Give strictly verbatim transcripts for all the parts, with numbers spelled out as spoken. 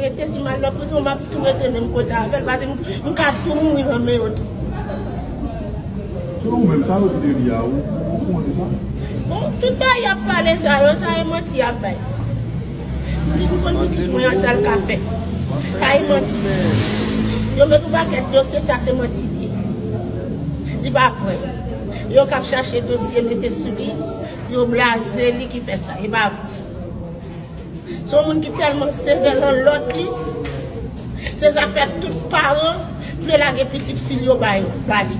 tou rete, si m al nan prizon, m ap tou rete menm kote avè l, paske m, m ka tou mouri nan men yo tou. Selon ou menm, sa yo di de li a, ou, ou konnen sa? Bon, tout bagay y ap pale sa yo, sa e manti y ap bay. Li konn pitit mwen an, sa l ka fè. Pa e manti. Yo met yon pakèt dosye, sa se manti li ye. Li pa vre. Yo k ap chache dosye mete sou li, yo blaze li ki fè sa. E pa vre. Se yon moun ki tèlman sevè nan lòd li. Se sa k fè tout paran vle lage pitit fi l yo ba yo, ba li.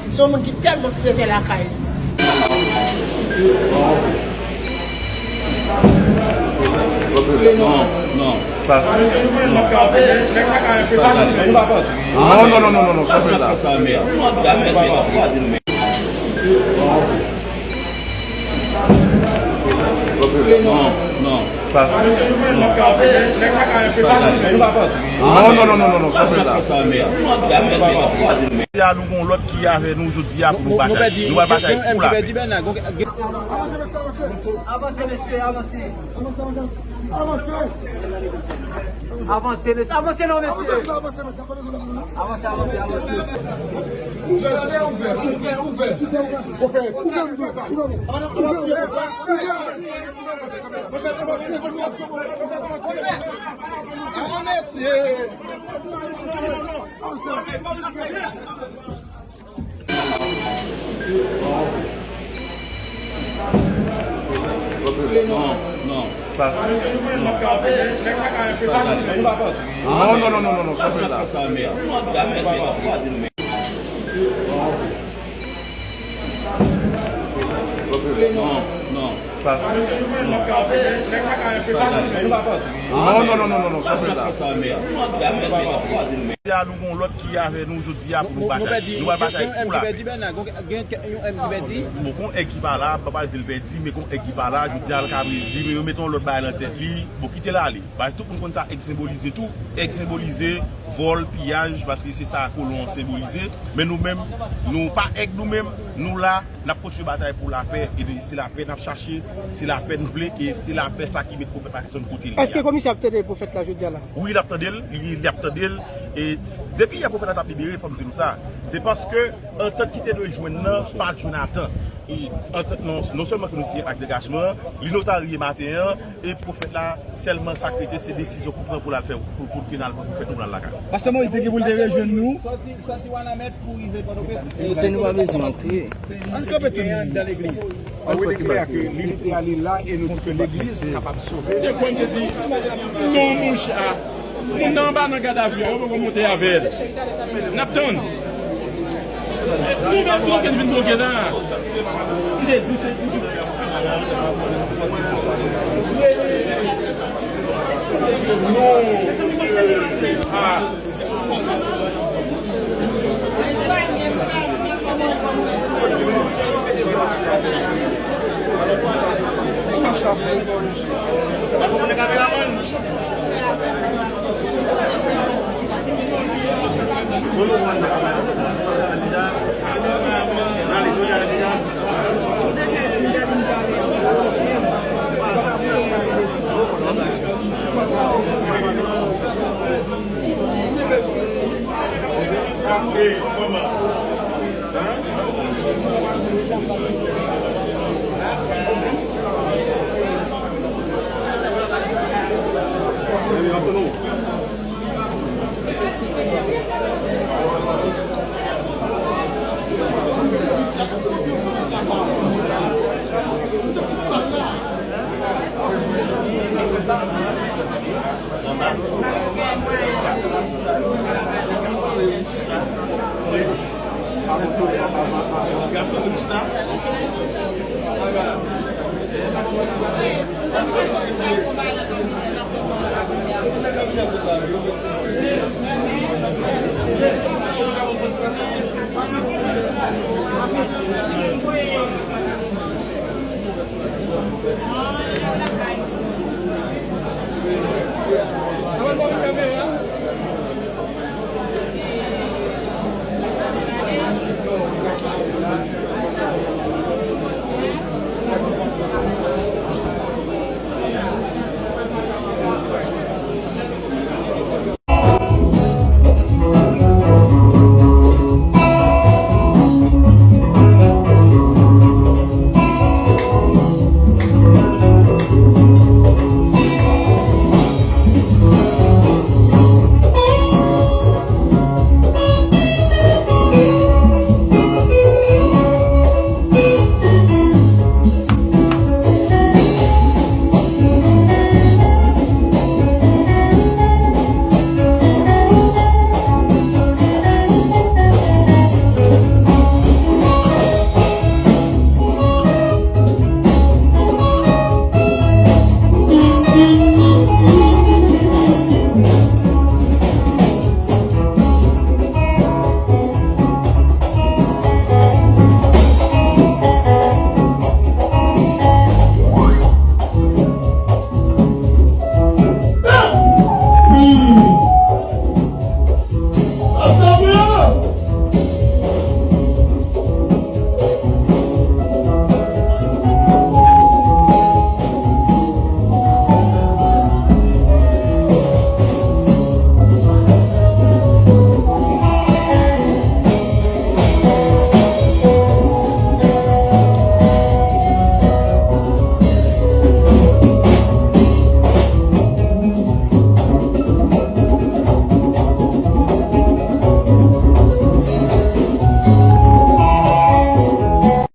Se yon moun ki tèlman sevè lakay li. Non, non. Pa. Non, non, non, non, non, kanpe la. Non, non. Pa. Non, non, non, non, non, non, kanpe la. Jodi a nou gon lòt ki avè nou jodi a pou nou batay. Nou pral batay pou lavi. Avanse, mesye, avanse. Avanse, mesye, avanse non, mesye. Avanse, avanse, avanse. Ouvè, ouvè, ouvè, ouvè. Non, non. Pa. Non, non, non, non, non, kanpe la. Non, non. Pa. Non, non, non, non, non, kanpe la. Jodi a nou gon lòt ki avè nou jodi a pou nou batay. Nou pral batay pou lavi. Gen, gen yon M ki pèdi. Bon, gon èg ki pa la, m pa pral di l pèdi, men gon èg ki pa la, jodi a l ka vire, yo mete yon lòt bagay nan tèt li. Bon, kite l ale. Paske tout moun konn sa èg senbolize tou. Èg senbolize vòl, piyaj, paske se sa kolon an senbolize. Men nou menm, nou pa èg nou menm, nou la, N ap kontinye batay pou lapè, e se lapè n ap chache, se lapè n vle, e se lapè sa ki met pwofèt la sou kote li a. Èske komisè ap tande pwofèt la jodi a la? Wi, l ap tande l, li, li ap tande l, e depi yè pwofèt la t ap libere, fò m di nou sa, se paske antant ki te dwe jwenn nan, pa t jwenn a tan. E antant non, non sèlman ke nou siyen ak degajman, li notarye maten an, e pwofèt la, sèlman sa k rete, se desizyon pou pran pou l al fè, pou, pou l al pran pwofèt la pou l al lakay. Pastè Moïse te gen pou l te rejwenn nou. Sòti, sòti Wanament pou rive Pòtoprens. Se nou pa bezwen antre. Ann kanpe tout moun. Ann fè ti bagay. Li te ale la e nou di ke legliz kapab sove. Se kwè m te di, non, monchè. Moun nan anba nan gadavi a, yo poko monte avè l. N ap tann. Nou menm bloke, n vin bloke la. M te di se. Non. Ah.